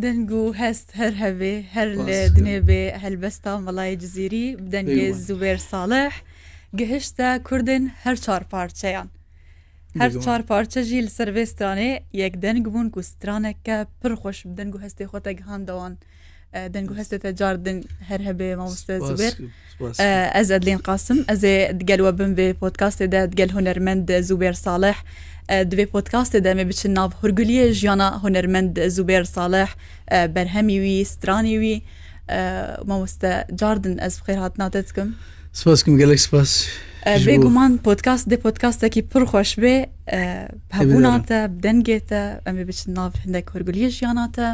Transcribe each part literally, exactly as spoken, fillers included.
Deng û hest her hevê, her li dinê bê helbesta Melayê Cizîrî bi dengê Zubêr Salih gihişte Kurdên her çar parçeyan. Her çar parçe jî li ser vê stranê yek deng bûn ku straneke pir xweş bi deng û hestê xwe te gihande wan. E, deng û hestê te car din her hebe, mamoste Zubêr. E, ez Edlîn Qasim, ez ê digel we bim vê podcastê de, digel hunermend Zubêr Salih. E, di vê podcastê de em ê biçin nav hûrguliyê jiyana hunermend Zubêr Salih, e, berhemî wî, stranî wî. E, mamoste, car din ez bi xêr hatina te dikim. Spas kim, gelek spas. E, bêguman podcast dê podcastekî pir xweş bê. E, bi hebûna te, bi dengê te, em ê biçin nav hindek hûrguliyê jiyana te.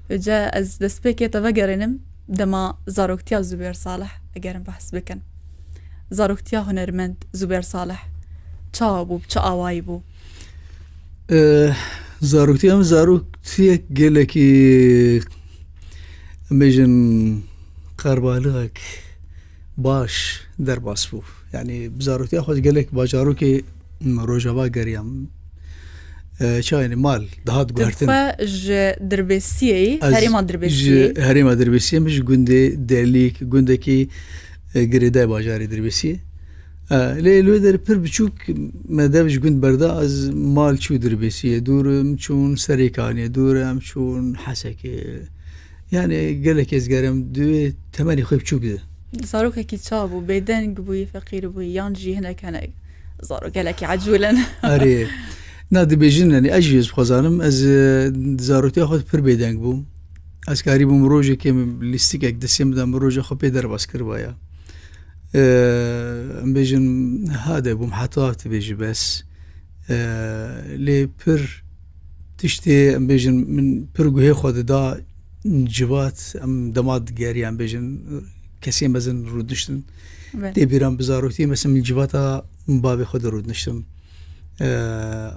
Hêce ez destpêkê te vegerînim dema zaroktiya Zubêr Salih, eger em behs bikin. Zaroktiya hunermend Zubêr Salih çawa bû, bi çi awayî bû? E, zaroktiya min zaroktiyek gelekî, em bêjin, qerbalixek baş derbas bû. Yanî bi zaroktiya xwe gelek bajarokê Rojava geriyam. E, çawa, yanî mal dihat guhertin. Tu xwe ji Dirbêsiyê yî, herêma Dirbêsiyê? Ji herêma Dirbêsiyê, min ji gundê Delîk, gundekî, e, girêdayê bajarê Dirbêsiyê. E, lê li wê derê pir biçûk me dev ji gund berda, ez mal çû Dirbêsiyê, dûr im çûn Serêkaniyê, dûr em çûn Hesekê. Yani gelek ez gerem di wê temenê xwe biçûk de. Zarokekî çawa bû? Bêdeng bûyî, feqîr bûyî, yan jî hinek hinek zarok gelekî ecûl in? Erê. Na dibêjin, yani ez jî ez xwezanim, ez, e, zaroktiya xwe pir bêdeng bûm. Ez karîbûm rojekê min lîstikek destê min de, min roja xwe pê derbas kiribaya. E, em bêjin, hade bûm, heta dibêjî bes. E, lê pir tiştê, em bêjin, min pir guhê xwe dida civat, em dema digeriyan, bêjin, kesê mezin rûdiniştin. Be. Tê bîra min bi zaroktiye, mesela min civata bavê xwe de rûdiniştim. E,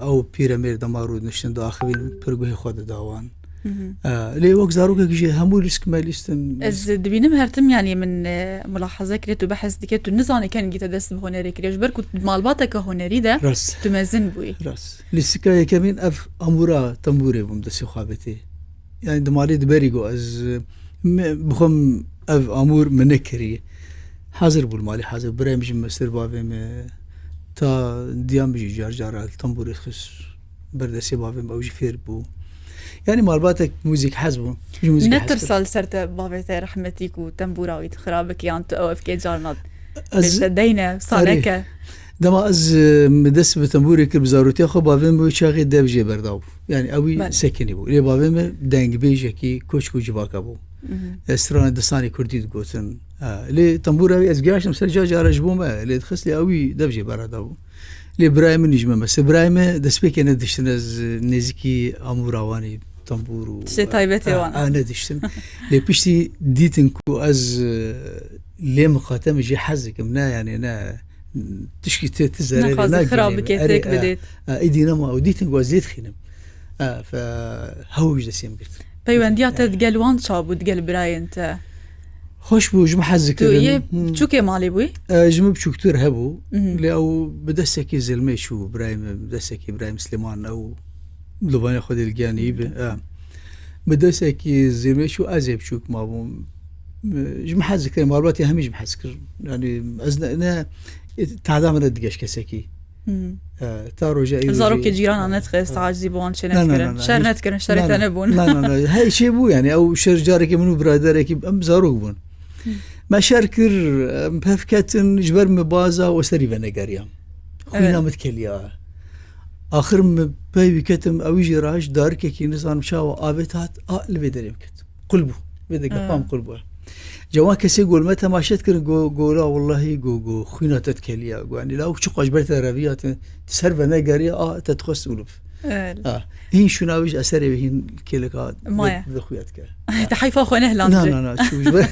ew pîremêr dema rûdiniştin, diaxivîn, pir guhê xwe dida wan. Hı hı. E, lê wek zarokek jî hemû lîsk me lîstin. Ez dibînim her tim, yanî min, e, mulahaze kiriye, tu behs dike, tu nizanî kengî te dest bi hunerê kiriye. Ji ber ku malbateke hunerî de Rast. tu mezin bûyî. Rast. Lîstika yekemîn ev amûra tembûrê bûm destê xwe avêtê. Yani di malê di berî got ez, e, me, bixwem ev amûr min nekirî. Hazir bû li malê, hazir. Birayê min jî mestir bavê min, ta diya min jî car cara li tembûrê xist ber destê bavê min, ew jî fêr bû. Yani malbatek muzîk hez bû. Ji muzîkê hez Netirsa kir. Li ser te bavê te rehmetî ku tembûra wî dixirabik yan tu ew evkê carna Ez, pêşte deyne, erê. Saneke. Dema ez, e, min dest bi tembûrê kir, bi zarotiya xwe, bavê min wê çaxê dev jê berda bû. Yani ew wî Belê. sekinî bû. Lê bavê min dengbêjekî koçk û civaka bû. Mhm. E, strana distanê kurdî digotin. Ha, lê tembûra wî ez giyaştim ser ca cara ji bo me, lê dixist lê ew wî dev jê berada bû. Lê birayê min jî me, mesela birayê me destpêkê nediştin ez, e, nêzîkî amûra wan ê tembûr û Tiştê taybetê a, wan. a, nediştin. Lê piştî dîtin ku ez, e, lê miqate min jî hez dikim. Ne, yani ne, tişkî ti, ti zererê Nexwaze nagînê xirab min. bike, Erê, têk e, bidêt. e, îdî nema û dîtin ku ez lê dixînim. E, fe, hew ji destê min girt. Peywendiya te digel wan çawa bû, digel birayên te? Xweş bû, ji min hez Tu dikirin. yê Hmm. çûkê malê bûyî? E, ji min biçûktir hebû. Mhm. Lê ew bi destekî zilmê çû, birayê min, bi destekî birayê min Silêman, ew Li vanê Xwedê li giyanî bi. E. Bi destekî zêmê çû, ez ê biçûk mabûm. E, ji min hez kir, malbatê hemî ji min hez kir. Yani ez ne, ne, e, tahda min re digeş kesekî. Hmm. E, ta roja îro Zarokê jî cîrana nedixist, acizî bi wan çê Ne, ne, nedikirin. ne, ne, Şer hiç nedikirin, şerê Ne, te ne. nebûn. Ne, ne, ne. Hey, şey bû yani, ew şer carekê min û biraderekî, em zarok bûn. Hmm. Me şer kir, em pevketin, ji ber min baza û serî venegeriya. Xwîna Evet. min dikeliya. Axir min pey wî ketim, ew jî raş darikekî nizanim çawa avêt hat, a li vê derê min ket. Qul bû. Vê de gepa min Ha. qul bû. Cewan kesê gol me temaşe dikirin, go, gola wellahî go, go, xwîna te dikeliya. Go, yani, la çi xweş ber te reviya te, ti ser ve negeriya, a, te dixwest û li. Evet. Ha. Hîn şûna wî ji eserê wî hîn kêleka Maye. vê, vê xuya dike. Te heyfa xwe nehlandiye. Na, na, na, çû ji ber.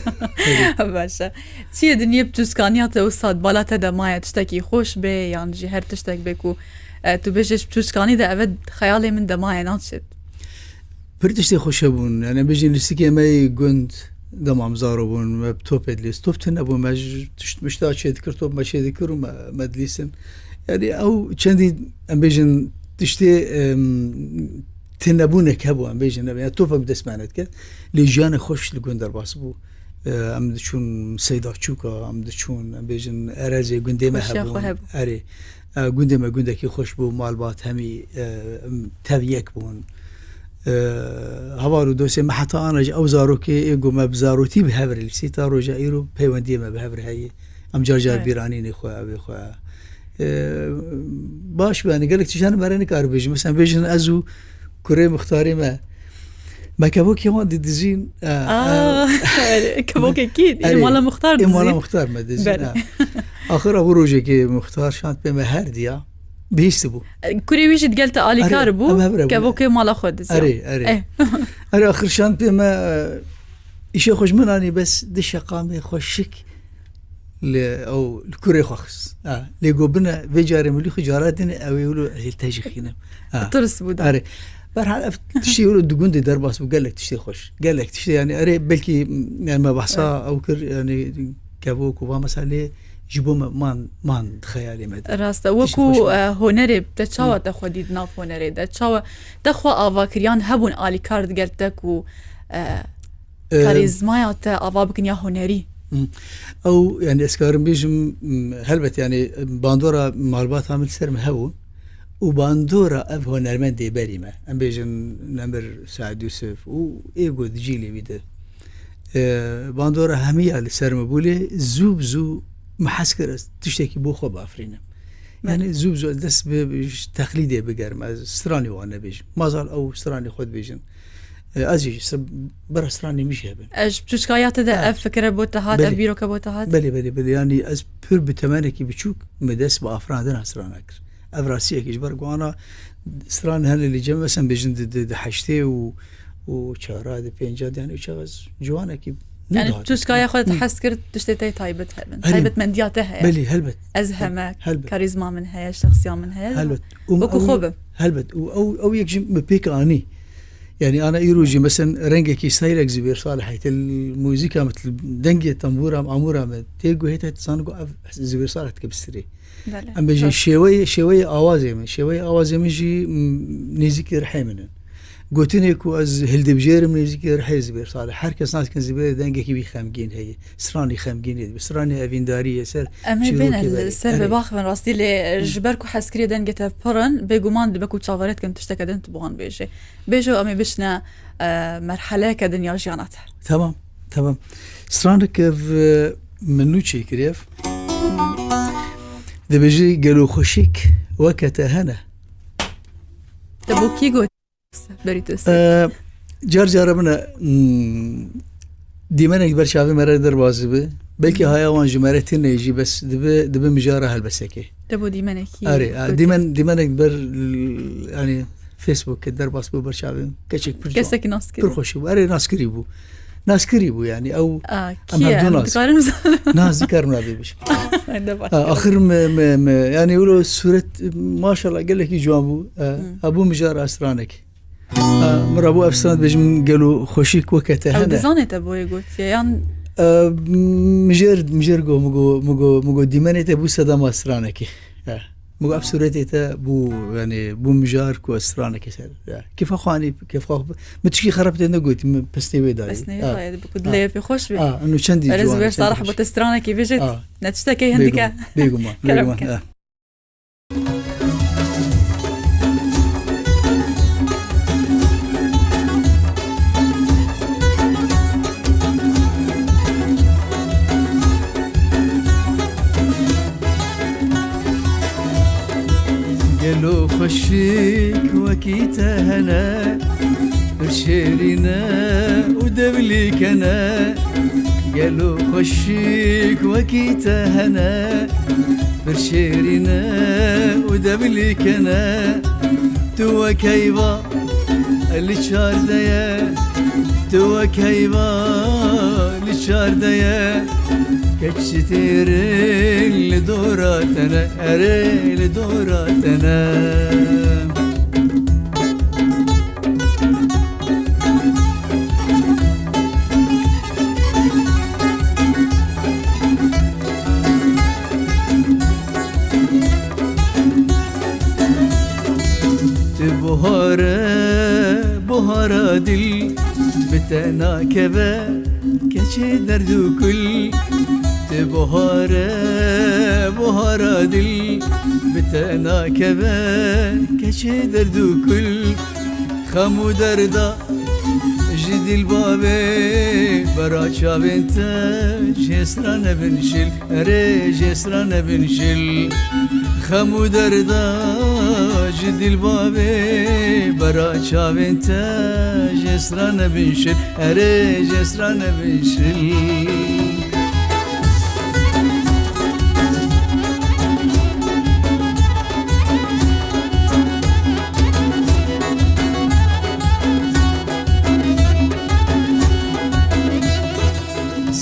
Baş e. Çi ye dinyê piçûçkaniya te wisa di bala te de maye, tiştekî xweş bê, yan jî her tiştek bê ku, e, tu bêjê ji piçûçkanî de eve xeyalê min de maye naçêt? Pir tiştê xweş hebûn. Yani bêjin lîstikê me yê gund dema em zaro bûn, me bi topê dilîst. Top tune bû, me ji tişt mişta çê dikir, top me çê dikir û me, me dilîstin. Yani ew çendî em bêjin tiştê, em, tênebûnek hebû, em bêjin, nebe, ya topek bi dest me nedike. Lê jiyanê xweş li gund derbas bû. E, em diçûn Seyda Çûka, em diçûn, em bêjin, erezê gundê me Xweşiya xwe hebûn. Hebû. Erê. E, gundê me gundekî xweş bû, malbat hemî, e, em tev yek bûn. E, heval û dostê me heta ana jî ew zarokê ê ku me bi zarotî bi hev re lîsî, ta roja îro peywendiyê me bi hev re heye. Em car car Evet. bîranînê xwe, evê xwe. E, baş be, yani gelek tiştan me re nikare bêjin. Mesela bêjin ez û kurê muxtarê me. Me kevokê wan didizîn. E, Aa, e, kevokê kî? Ê Erê, mala muxtar ê mala dizîn. Muxtar me dizîn, Belê. ha. Axir ew rojekê muxtar şand pê me her diya. Bihîstibû. Kurê wî jî digel te alîkar Erê, bû, em hev re bûn. Kevokê mala xwe dizî. Erê, erê. Eh. Erê, axir şand pê me, e, îşê xwe ji min anî bes di şeqamê xwe şik li ew, li kurê xwe xist. Ha, lê got bine, vê carê milî xwe cara din ew ê wilo ez ê te jixînim. Ha. Tirs bû da. Erê. Berhal ev tiştê wilo di gundê derbas bû, gelek tiştê xweş. Gelek tiştê, yani, erê, belkî, yani, me behsa Evet. ew kir, yani, kevok û va mesela lê ji bo me man, man di xeyalê me de. Rast e. Tiştê Wekû, xweş me. e, hunerê te çawa Hmm. te xwe dît nav hunerê de? Çawa te xwe ava kir? Yan hebûn alîkar digel te ku, e, Em, karîzmaya te ava bikin ya hunerî? Hmm. Ew, yani, ez karim bêjim, hmm, helbet, yani, bandora malbata min li ser min hebû û bandora ev hunermendê berî me. Em bêjin Nemir Said Yusuf û ê ku di cîlê wî de. E, bandora hemiya li ser min bû, lê zû bi zû min hez kir ez tiştekî bo xwe biafirînim. Yani Belê. zû bi zû ez dest bi, bi teqlîdê bigerim, ez stranê wan nebêjim. Mazal ew stranê xwe dibêjin. E, ez jî se-, bira stranê min jî hebin. Ez ji çûçkaya te de Ha. ev fikre bo te hat, ev Belê. bîroke bo te hat? Belê, belê, belê. Yani ez pir bi temenekî biçûk min dest bi afirandina strana kir. Ev rastiyekî ji ber ku ana stran hene li cem, mesela bêjin di, di, di heştê û, û çara, di pênca de, yani çaxez ciwanekî nû Yani dihatin. çûçkaya xwe te Hı. hez kir, tiştê te taybet hebin. Erê. Taybetmendiya te heye. Belê, helbet. Ez Hel-, heme, helbet. karîzma min heye, şexsiya min heye. Helbet. Û Wekû ew, xwe bim. helbet. Û ew, ew yek jî min pêk anî. Yani ana îro jî, mesela rengekî steylek Zubêr Salih heye. Til muzîka min, til dengê tembûra min, amûra min tê guhê te, tu zanî ku ev Zubêr Salih dike bi sirê. Belê. Em bêjin Rast. şêweyê, şêweyê awazê min. Şêweyê awazê min jî, m, nêzîkî rihê min in. Gotinê ku ez hildibijêrim nêzîkî rihê Zubêr Salih. Her kes nas dikin Zubêr dengekî wî xemgîn heye. Stranî xemgînê dibe. Stranê evîndarî ye ser Em ê çîrokê bêne berê. ser Erê. vê baxivin rastî lê Hı. ji ber ku hezkirê dengê te pir in, bêguman dibe ku çaverê dikim tişteke din tu bi wan bêjê. Bêje û em ê biçine, e, merheleyeke din ya jiyana te. Tamam, tamam. Stranek ev, e, min nû çêkiriye ev. Dibêje gelo xweşik weke te hene. Te bo kî got? Berî tu sê. E, car cara min e, hmm, dîmenek ber çavê me re derbas dibe. Belkî Hı. haya wan ji me re tune jî, bes dibe, dibe mijara helbesekê. Te bo dîmenekî Erê, a, got. dîmen, dîmenek ber, yani, Facebook derbas bû ber çavê min. Keçek pir ciwan. Kesekî naskirî. Pir xweş bû. Erê, naskirî bû. Naskirî bû, yani, ew A, em kî ye? hevdu Em nas. dikarin bizanin. Nas dikarim navê bêjim. De baş Ha, kir. axir me, me, me, yani, wilo sûret, maşallah, gelekî ciwan bû. E, Hı. ha, bû mijara stranekê. Ha, min rabû ev stran dibêjim, gelo xweşik weke te Ew hene. dizanê te boyê gotiye, yan? E, mijêr, mijêr got, min got, min got, min got, dîmenê te bû sedema stranekê. Ya. Min got, ev sûretê te bû, yani, bû mijar ku ez stranekê ser. Ya. Kêfa xwe anî, kêfa xwe. Min tişkî xerab tê negotî, min pesnê wê dayî. Pesnê wê Ha. dayî, bi ku Ha. dilê pê xweş bê. Ha, inu çendî Erê ciwan, Zubêr çendî Salih xweş. bo te stranekê bêjêt, Ha. ne tiştekê hin Bêguman, dike. bêguman, Kerem bêguman, ke. ha. Gelo xweşik wekî te hene, pir şêrîne û devlîkene. Gelo xweşik wekî te hene, pir şêrîne û devlîkene. Tu wek heyva li çar de ye, tu wek heyva li çar de ye. Keçî têrin li dora te ne, erê li dora te ne. Tu buhare Buhara dil bi te nakeve keçê derd û kul. Ti buhare, buhara dil bi te nakeve keçê derd û kul. Xem û derda ji dil bavê bera çavên te ji hêsra nebin şil. Erê ji hêsra nebin şil. Xem û derda ji dil bavê bera çavên te ji hêsra nebin şil. Erê ji hêsra nebin şil.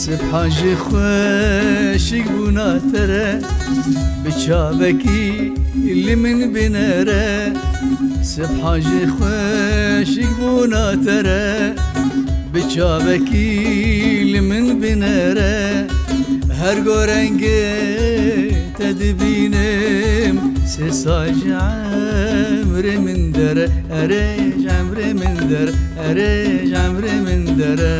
Sibha ji xweşik bûna te re, bi çavekî li min binere. Sibha ji xweşik bûna te re, bi çavekî li min binere. Her go rengê te dibînim, sê sal ji emrê min dere. Erê ji emrê min dere. Erê ji emrê min dere.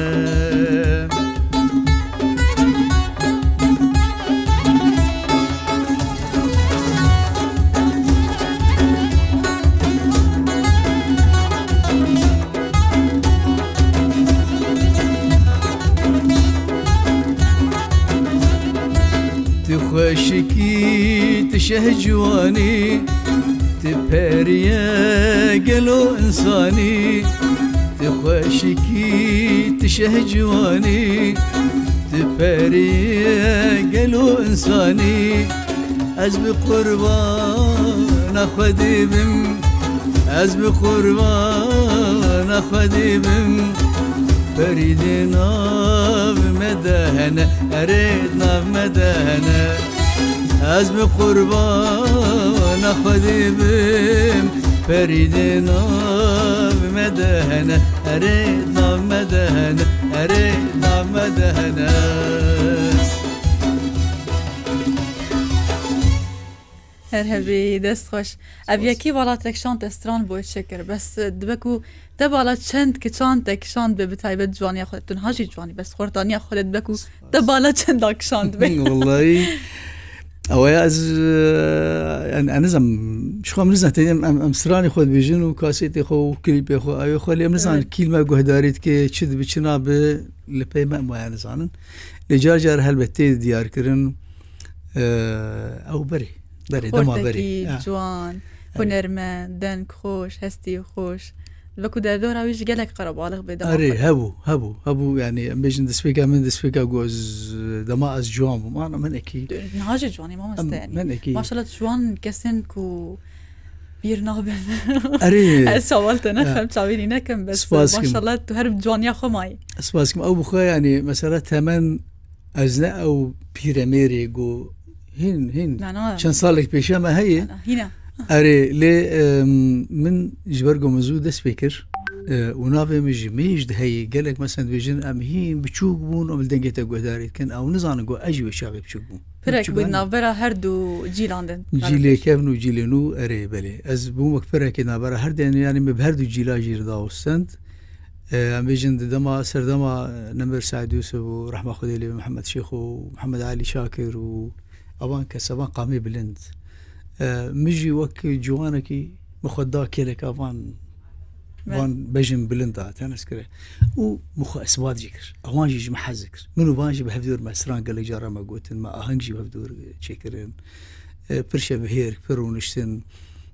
Tu xweşikî, tu şehciwanî, tu periye gelo insanî. Tu xweşikî, tu şehciwanî, tu periye gelo insanî. Ez bi qurbana Xwedê bim, ez bi qurbana Xwedê bim. Perî di nav me de hene, erê di nav me de hene. Ez bi qurbana Xwedê bim, perî di nav me de hene, erê di nav me de hene, erê di nav me de hene. Her hebî, dest xweş. Ev Spas. Yekî bala te kişand, te stran bo çêkir. Bes, e, dibe ku te bala çend kişand, te kişand be, bi taybet ciwaniya xwe, tu niha jî ciwanî, bes xortaniya xwe dibe ku Spas. Te bala çend da kişand be. Wallahî, ew ya ez, e, en, en nizam, ji xwe em nizam, te em, em, em stranê xwe dibêjin û kasetê xwe û klîpê xwe, ew xwe lê em nizam Evet. Kî li me guhdarî dike, çi dibe, çi nabe, li pey me em waya nizanin. Lê car car helbet tê diyar kirin. Ew berê, berê, dema berê. Xortekî, Ha. Ciwan, Evet. Hunermend, deng xweş, hestî xweş. Wekû derdora wî jî gelek qerebalix bê dema Erê, xwe de. Hebû, hebû, hebû, yani, em bêjin destpêka min, destpêka ku ez, dema ez ciwan bûm. Ana min ekî. Niha jî ciwanî mamoste, Em, yani. Min ekî. Maşallah, ciwan kesin ku bîr nabin. Erê. Ez çawa li te Ya. Nexem, çavînî nekim, bes Spas kim. Maşallah, tu her bi ciwaniya xwe mayî. Spas kim. Ew bi xwe, yani, mesela temen Ez ne ew pîremêrê ku hîn, hîn Na, na. Çend salek pêşiya me heye. Na, na, hîna. Erê, lê, em, min ji ber ku min zû dest pê kir, e, û navê min jî mêj de heye. Gelek mesela dibêjin, em hîn biçûk bûn, em li dengê te guhdarî dikin. Ew nizanin ku ez jî wê çaxê biçûk bûm. Pirek Biçûk bû hene. Navbera her du cîlan de. Cîlê kevn û cîlê nû, erê, belê. Ez bûm wek pirekê navbera her du, yani, yani min bi her du cîla jî re dawistend. E, em bêjin di dema, serdema, e, Nemir Seîd Yûsif û rehma Xwedê lê Mihemed Şêx û Mihemed Elî Şakir û evan kes, evan qamê bilind. E, min jî wek ciwanekî min xwe da kêleka van, Evet. Van bejin bilind a tenis kire. Û min xwe isbat jî kir. Ewan jî ji min hez dikir. Min û van jî bi hevdûr me stran gelek cara me gotin, me aheng jî bi hevdûr çêkirin. E, pir şevhêr, pir rûniştin.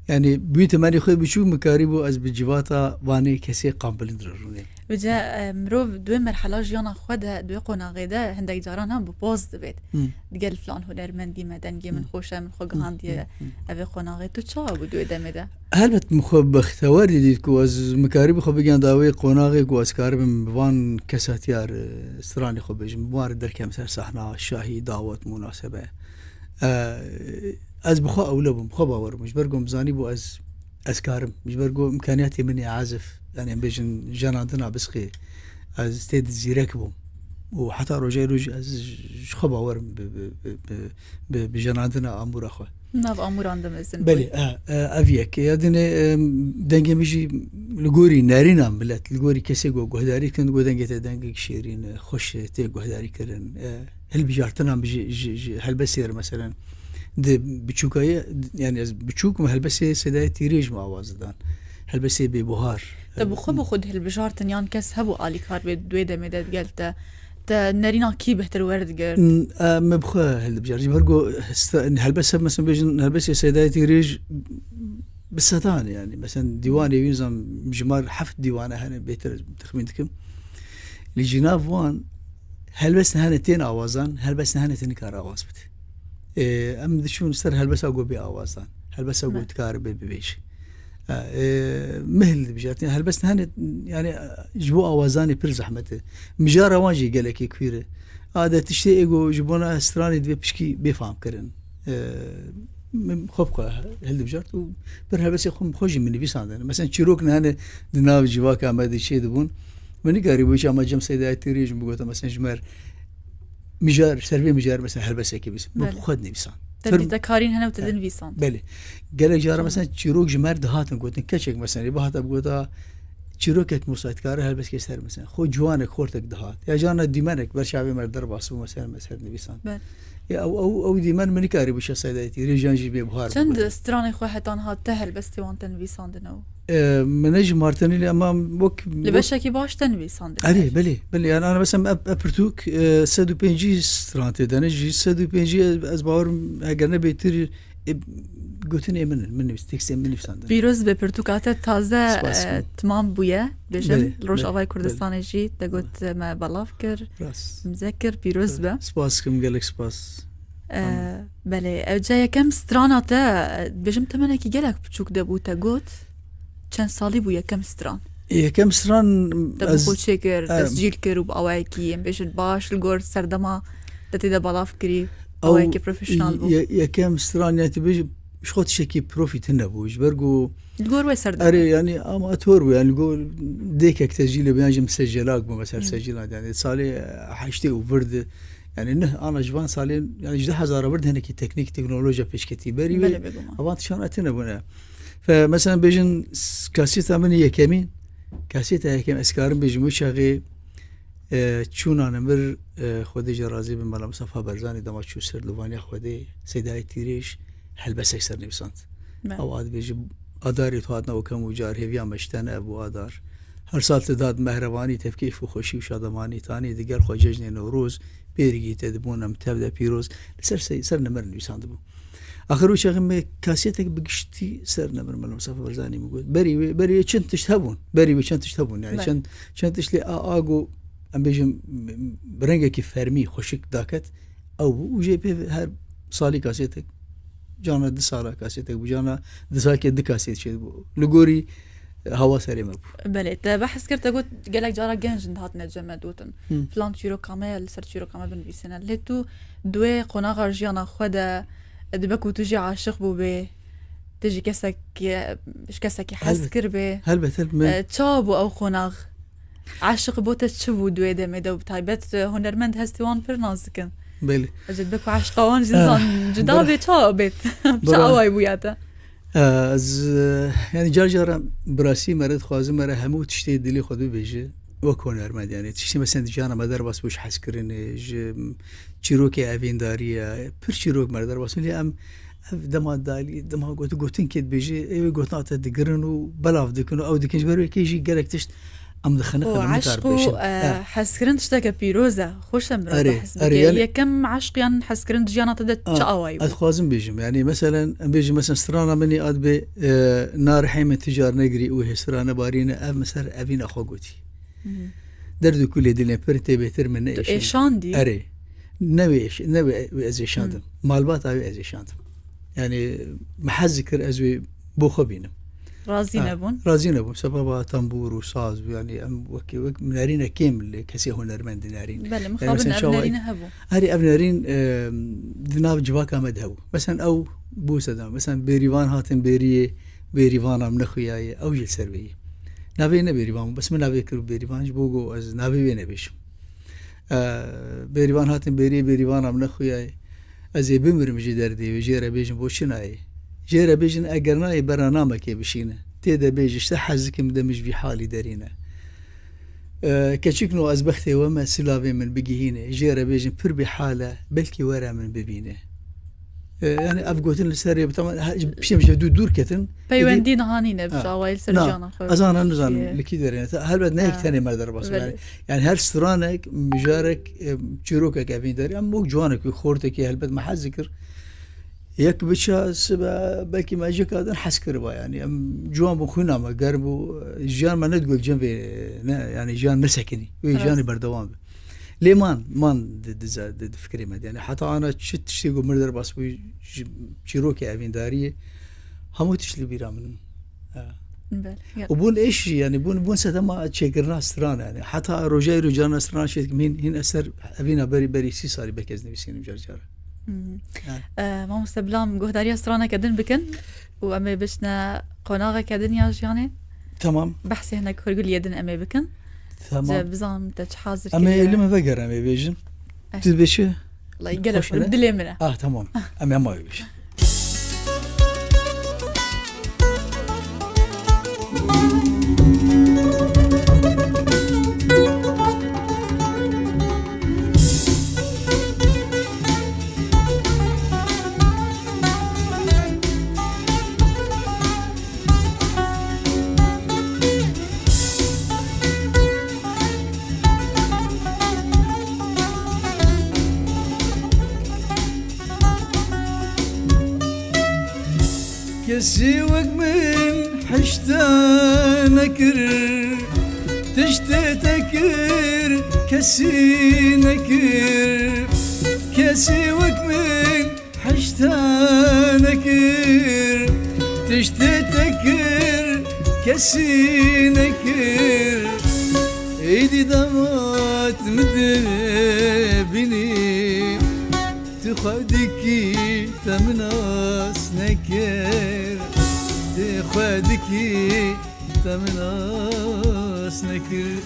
Yani, bi wî temenê xwe biçûk min karîbû ez bi civata vanê kesê qambilind re rûnê. Vêce, e, mirov di wê merhela jiyana xwe de, di wê qonaxê de hindek caran ha bi poz dibêt. Hmm. Digel filan hunermendî me, dengê min Hmm. xweş e, min xwe Hmm, gihandiye hmm, hmm. Evê qonaxê. Tu çawa bû di wê demê de? Helbet min xwe bextewer dît ku ez min karîbû xwe bigihanda wê qonaxê ku ez karibim bi van kesatiya re stranê xwe bêjim, bi wan re derkevim ser sahna, şahî, dawet, munasebe. E, ez bi xwe ewle bûm, bi xwe bawer bûm. Ji ber ku min zanîbû ez, ez karim. Ji ber ku imkaniyatê min ê ezif, yani em bêjin jenandina bisqê, ez tê de zîrek bûm. Û heta rojê roj ez ji xwe bawer im bi, bi, bi, bi, bi, bi jenandina amûra xwe. Nav amûran de mezin Belê, bû. e, e, ev yek. Ya dinê, e, dengê min jî li gorî nerîna milet, li gorî kesê ku guhdarî dikin, ku dengê te dengek şêrîn e, xweş e, tê guhdarî kirin. E, hilbijartina min ji, ji, ji helbestê re, meselen, di biçûkayê, yani ez biçûk me, helbestê Seydayê Tîrêj me awaz didan. Helbestê Bêbuhar. Te bi xwe, bi xwe dihilbijartin yan kes hebû alîkar bê di wê demê de digel te? Te nerîna kî bêhtir werdigirt? N-, e, me bi xwe hildibijar. Ji ber ku sta-, helbest hebe, mesela bêjin, helbestê Seydayê Tîrêj bi sedan e, yani. Mesela dîwanê wî, nizam, jimar heft dîwane hene, bêhtir texmîn dikim. Lê ji nav wan helbest hene tên awazan, helbest hene tê nikare awaz bide. E, em diçûn ser helbesta ku bê awazan, helbesta ku Ne. dikare bê bibêje. E, e, mihil dibijart. Yani helbest hene, yani, e, ji bo awazanê pir zehmet e. Mijara wan jî gelekî kwîr e. A de tiştê ê ku ji bona stranê divê pişkî bê fam kirin. E, min xwe bi xwe hildibijart û pir helbestê xwe bi xwe jî min nivîsandin. Mesela çîrok hene di nav civaka me de çê dibûn. Min nikarî bû hiç ama cem Seydayê Tîrêj min bigota, mesela ji me r mijar, ser vê mijar, mesela helbestekê bîs. Min Belê. bi xwe dinivîsand. Te Fer- dîtekarîn hene û te He. dinivîsand. Belê. Gelek cara, Tamam. mesela çîrok ji me r dihatin gotin. Keçek, mesela, ê bihata bigota çîrokek Musa dikare helbestekê ser, mesela. Xwe ciwanek, xortek dihat. Ya carna dîmenek ber çavê me r derbas bû, mesela, me ser nivîsand. Belê. Ya ew, ew, ew dîmen min nikarî bû şe Seydayê Tîrêj yan jî Bêbuhar Çend bigota. stranê xwe heta niha te helbestê wan te nivîsandine û? E, min ne ji Martinî lê, ama wek, Li wek beşekî baş te nivîsandine. Erê, belê, belê. Yani, ana mesela ev, ev pirtûk, e, sed û pêncî stran tê de ne, ji sed û pêncî ez, ez bawerim, eger ne bêtir, e, gotinê min in, min nivîs-, tekstê min nivîsandin. Pîroz be, pirtûka te taze, Spas e, kim. timam bûye. Bêjin, Belê, Rojavayê belê, Kurdistanê belê. jî te got, Belê. me belav kir, Rast. imze kir, pîroz be. Spas kim, gelek spas. E, Tamam. belê, ew ca yekem strana te, e, dibêjim temenekî gelek biçûk de bû, te got. Çend salî bû yekem stran? Yekem stran Te bi ez, xwe çêkir, em, tescîl kir û bi awayekî, em bêjin baş, li gor serdema te tê de belav kirî, Ew awayekî profesyonel bû? ye-, yekem stran, yani, tu bêjî, ji xwe tiştekî profî tune bû. Ji ber ku Li gor wê serdemê. Erê, yani, amator bû, yani, li gor dêkek tescîlê bû, yan jî misecelak bû, mesela, Hı. tescîlan, yani, salê heştê û vir de, yani, neh ana ji van salên, yani, ji du hezar vir de hinekî teknîk, teknolojiya pêşketî berî wê, Belê, bêguman. Avan tiştan etine bûne. Fe, mesela, bêjin, s-, kaseta min yekemîn, kaseta yekem, ez karim bêjim, wî çaxê, e, çûna nimir, e, Xwedê jê razî bin, Mela Mistefa Berzanî dema çû ser Livaniya Xwedê, Seydayê Tîrêj, helbestek ser nivîsand. Be. Ew a dibêje, adarê tu hatina û kem û car hêviya me ji te ne bû adar. Her sal tu dad mehrevanî, tevkêf û xweşî û şademanî, tanî digel xwe cejnê Newroz, pêrigî te dibûn em tev de pîroz. Li ser sey-, ser nimir nivîsandibû. Axir wî çaxê me kasêtek bi giştî ser nimir Mela Mistefa Barzanî min got. Berî wê, berî wê çend tişt hebûn. Berî wê çend tişt hebûn. Yani Belê. çend, çend tişt lê a, a go, em bêjin, bi rengekî fermî xweşik daket. Ew bû. Û jê pê her salî kasêtek, cana du sala kasêtek bû, cana du salkê du kasêt çêdibû. Li gorî hewa serê me bû. Belê, te behs kir, te got gelek cara genc in dihatine cem me, digotin, Hı. filan çîroka me ye, li ser çîroka me binivîsîne. Lê tu di wê qonaxa jiyana xwe de, dibe ku tu jî aşiq bûbê, tu jî kesek, ji kesekî hez Helbet. kiribê. Helbet, helbet. Me E, çawa bû ew qonax? Aşiq bo te çi bû di wê demê de û bi taybet, e, hunermend hestê wan pir nas dikin? Belê. Ez ê dibe ku aşiqa wan jî Ah, nizan cuda bira. bê, çawa bêt? Çi Bira. awayî bûya te? Ez, e, yani car cara bi rastî mere dixwazim mere hemû tiştê dilê xwe bibêje wek hunermend, yani tiştê mesela di ciyana me derbas bû ji hezkirinê, ji çîrokê evîndarî ye, pir çîrok mere derbas bûn, lê em ev dema dalî, dema got, gotin kê dibêje, ew ê gotina te digirin û belav dikin û ew dikin, ji ber wê kê jî gelek tişt em dixine Û xwe, em nikar eşq û, bêjin. e, Eh. hezkirin tişteke pîroz e, xweş e mirov Erê, behs erê, bike. yani Yekem eşq yan hezkirin di jiyana te de çi Ah, awayî bû? Ez dixwazim bêjim, yani meselen, em bêjin, mesela strana min ê ad bê, e, narihê min ticar negirî û hê strane barîne, ev min ser evîna xwe gotî. Hı hı. Derd û kulê dilê pir tê bêtir min ne Tu êşin. êşandî? Erê. Ne wê êş-, ne wê, wê ez êşandim. Hı. Malbata wê ez êşandim. Yani me hez dikir ez wê bo xwe bînim. Razî Ha, nebûn? razî nebûn. Sebeba tembûr û saz bû. Yani em wekî, wek nerîne kêm li kesê hunermend dinarîn. Belê, Yani mixabin mesela ev çawa nerîne hebû. Erê ev nerîn, e, di nav civaka me de hebû. Mesela ew bû sedem. Mesela bêrîvan hatin bêriyê, bêrîvana min nexuyaye. Ew jî li ser wê ye. Navê ne bêrîvan bû. Bes min navê kir bêrîvan ji bo ku ez navê wê nebêjim. E, bêrîvan hatin bêriyê, bêrîvana min nexuyaye. Ez ê bimirim ji derdê wê, jê re bêjin bo çi nayê? Jê re bêjin eger nayê berna namekê bişîne. Tê de bêjî işte hez dikim de min ji vî halî derîne. E, keçikno ez bextê we me silavê min bigihîne. Jê re bêjin pir bêhal e, belkî were min bibîne. E, yani ev gotin li ser rê bi, tamam, he, piştê min ji dû dûr ketin. Peywendî niha nîne bi Ha. awayî li ser Na, jiyana xwe. Ez ana nizanim Şiye. li kî derê ne. Helbet ne yek Ha. tenê me derbas Belê. yani. Yani her stranek, mijarek, e, çîrokek evînderî, em wek ciwanek wî xortekî helbet me hez dikir. Yek biça sibe belkî me jika din hez kiriba yani. Em ciwan bû, xwîna me germ bû, jiyan me nedigul cem vê, ne, yani jiyan nesekinî. Wê Rast. jiyanê berdewam be. Lê man, man di, di, di, di fikirê me de. Yani heta ana çi tiştê ku mir derbas bû, ji çîrokê evîndariyê, hemû tişt li bîra min in. Ha. Belê. Ya. Û bûn êş jî, yani bûn, bûn sedema çêkirina stran yani. Heta roja îro carna stran çêdikim, hîn, hîn eser evîna berî, berî sî salî belkî ez nivîsînim car cara. Hmm. Ha. E, mamoste, bila em guhdariya straneke din bikin û em ê biçine qonaxeke din ya jiyanê. Tamam. Behsê hinek hurguliyê din em ê bikin. Tamam. Ji bizanim te çi hazir Em ê kiriye. Li min veger em ê bêjin. Eh. Tu dibê çi? Lay gelek Xweş e? Dilê min e. Ah, tamam. Em ê hema wê bêjin. Kesî wek min hişte nekir, tiştê te kir, kesî nekir. Kesî wek min hişte nekir, tiştê te kir, kesî nekir. Êdî damat min dibînî, tu xwe dikî te min nas nekir, tu xwe dikî te min nas nekir.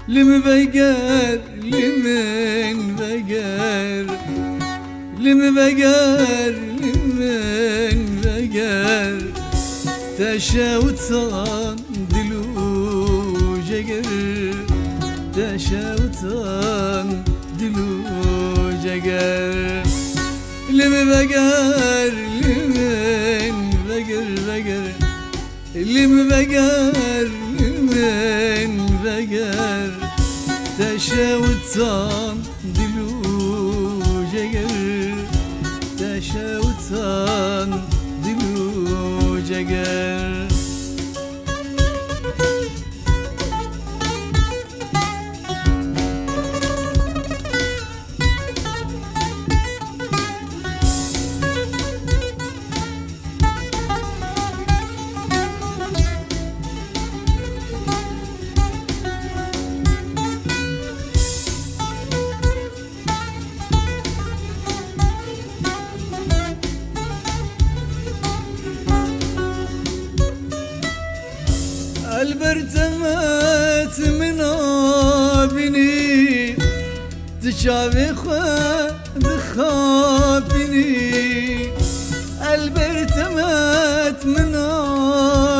Li min veger, li min veger, li min veger, li min veger. Te şewtan dil û ceger, te şewtan dil û ceger. Li min veger, li min veger, veger. Li min veger, li min veger. Te şewtan dil û ceger, te şewtan dil û ceger. Elbert emet min abînî, tu çavê xwe dixapînî. Elbert emet min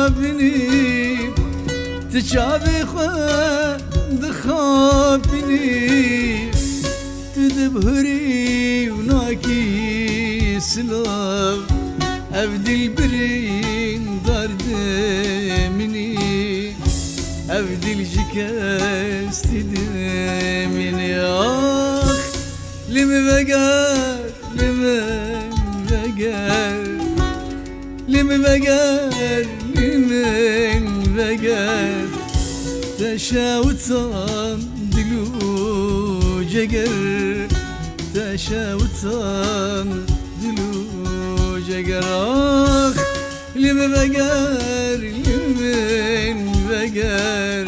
abînî, tu çavê xwe dixapînî. Tu dibihurî û nakî silav, ev dil birîndar diminî, ev dil ji kes tê diminî. Ax, li min veger, li min veger. Li min veger, li min veger. Te şewtan dil û ceger, te şewtan dil û ceger. Ax, li min veger, li min veger.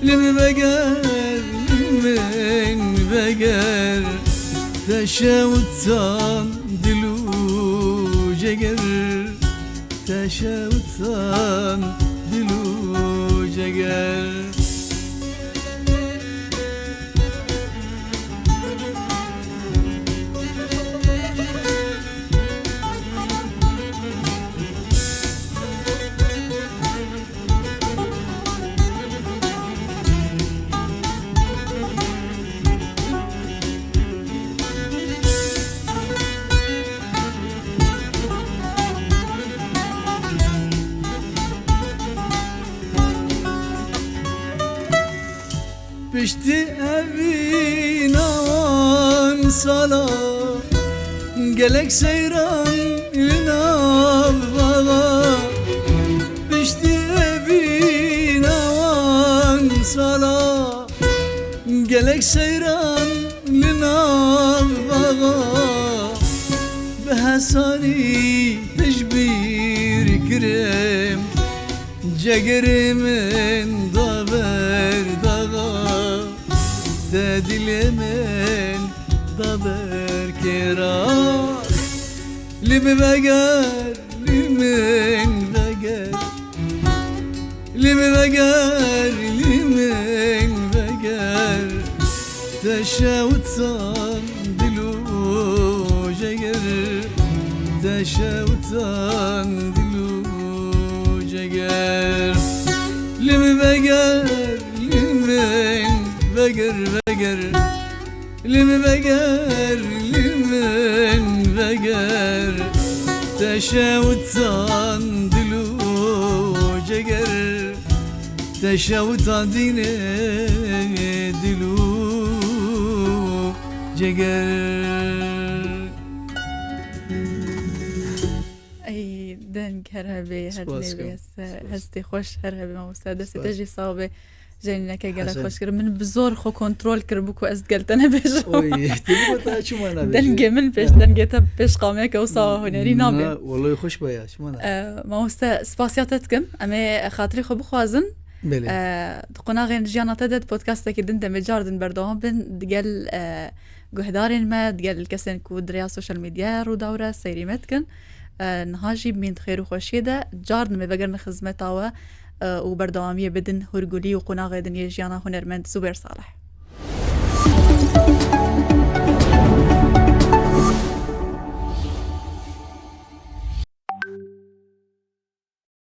Li min veger, li min veger. Te şewtan dil û ceger, te şewtan dil û ceger. Piştî evîna wan sala, gelek seyran li nav baxa. Piştî evîna wan sala, gelek seyran li nav baxa. Bi hesarî te ji bîr kirim, cegerê min da ber daxa. Te dilê min da ber kêra. Li min veger, li min veger. Li min veger, li min veger. Te şewtan dil û ceger. Te şewtan dil û ceger. Li min veger, li min veger, veger. Li min veger, li min veger. Te şewtan dil û ceger. Te şewtan dînê dil û ceger. Ey, deng her hebê, her Spas nêbê, kim. Heste, Spas. Hestê xweş her hebê, mamoste. Destê Spas. Te jî sax be. Jenîneke gelek Hesen. Xweş kir. Min bi zor xwe kontrol kir bû ku ez gel te nebêjim. Oy, tu bi ta çima nabêjî? Dengê min pêş, dengê te pêş qameke wisa hunerî nabe. Na, wallahî xweş be ya, çima na? E, mamoste, spasiya te dikim. Em ê xatirê xwe bixwazin. Belê. E, di qonaxên jiyana te de di podcastekî din demê cardin berdewam bin. Digel, e, guhdarên me, digel kesên ku di rêya sosyal medyaya Rûdawê re seyrî me dikin. E, niha jî bimîn di xêr û xweşiyê de, cardin me vegerin xizmeta we, e, û berdewamiyê bidin hûrgulî û qonaxê din yê jiyana hunermend Zubêr Salih.